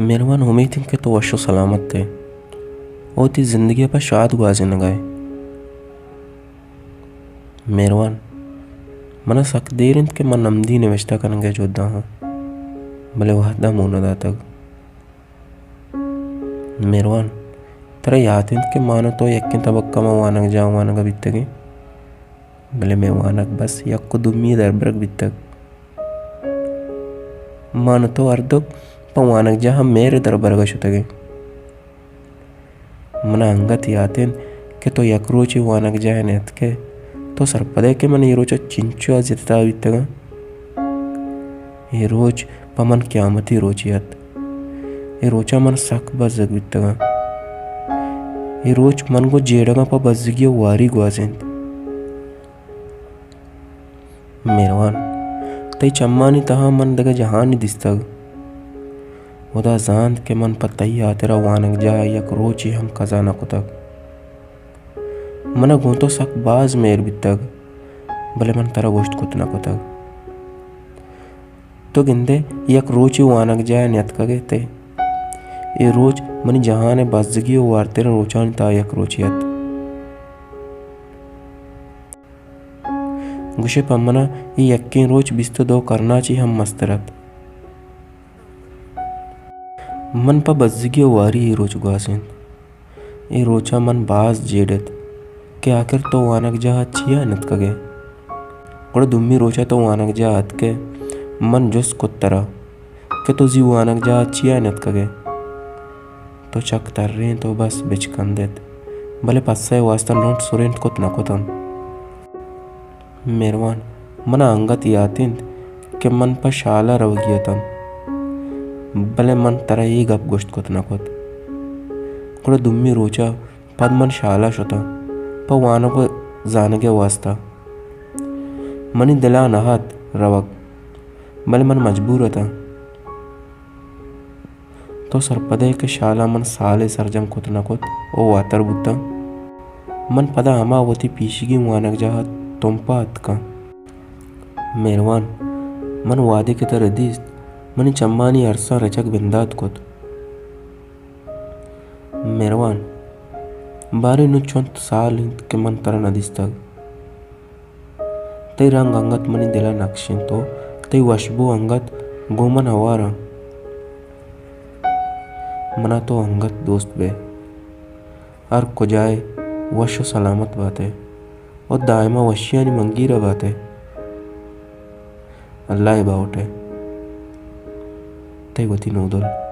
مہروان، امیت انت کہ تو وش و سلامت ئے و وتی زندگی ءَ پہ شاد گوازینگ ءَ ئے۔ مہروان، من ءَ سک دیر انت کہ من نمدی نوشتہ کنگ ءِ جہد ءَ آں، بلے وہد ءَ مون نہ داتگ۔ مہروان، ترا یات انت کہ من و تو یکیں تبک ءَ ماں وانگجاہ ءَ وانگ ءَ بیتگیں، بلے مئے وانگ بس یک و دومی ءِ دربرگ بیتگ۔ من و تو ہردوک پہ وانگجاہ ءَ مہر ءِ دربرگ ءَ شتگیں۔ من ءَ انگت یات انت کہ تو یک روچے وانگجاہ ءَ نیاتک ئے۔ تو سرپد ئے کہ من اے روچ ءَ چنچو ازیت ءَ بیتگ آں؟ اے روچ پہ من قیامتی روچے ات۔ اے روچ ءَ من سک بزگ بیتگ آں۔ اے روچ من گوں جیڑگاں پہ بزگی ءُ واری گوازینت۔ مہروان، تئی چمانی تہا من دگہ جہانے دیستگ۔ ہدا زانت کہ من پہ تئی ہاترا وانگجاہ ءَ یک روچے ہم کزا نہ کتگ۔ من ءَ گوں تو سک باز مہر بیتگ، بلے من ترا گوشت کت نہ کتگ۔ تو گندئے یک روچے وانگجاہ ءَ نیاتکگ ئے تئے۔ اے روچ منی جہان ءِ بزگی ءُ وارتریں روچانی تہا یک روچے ات۔ گوشئے پہ من ءَ اے یکیں روچ بیست ءُ دو کرناچے ہم مستر ات۔ من پہ بزگی ءُ واری اے روچ گوازینت۔ اے روچ ءَ من باز جیڑت کہ آخر تو وانگجاہ ءَ چیا نیتکگ ئے؟ گڑا دومی روچ ءَ تو وانگجاہ ءَ اتک ئے، من جست کت ترا کہ تو زی وانگجاہ ءَ چیا نیتکگ ئے؟ تو چک ترینت ءُ بس بچکندت، بلے پسہ ءِ واستا لنٹ سرینت کت نہ کت انت۔ مہروان، من ءَ انگت یات انت کہ من پہ شال ءَ روگی اتاں، بلے من ترا اے گپ گوشت کت نہ کت۔ گڑا دومی روچ ءَ پد من شال ءَ شتاں پہ وانگ ءُ زانگ ءِ واستا۔ منی دل ءَ نہ ات روگ، بلے من مجبور اتاں۔ تو سرپد ئے کہ شال ءَ من سالے سرجم کت نہ کت ءُ واتر بوتاں۔ من پدا ہما وتی پیشیگیں وانگجاہ ءِ تمپ ءَ اتکاں۔ مہروان، من وہدے کہ ترا دیست، منی چمانی ارساں رچگ بندات کت۔ مہروان، باریں نوں چنت سال انت کہ من ترا نہ دیستگ۔ تئی رنگ انگت منی دل ءَ نکش انت ءُ تئی وشبو انگت گوں من ہوار انت۔ من ءَ تو انگت دوست بئے۔ ہر کجا ئے وش ءُ سلامت بات ئے ءُ دائم ءَ وشیانی منگیر ءَ بات ئے۔ اللہ ءِ باہوٹ ءَ۔ تئی وتی نودل۔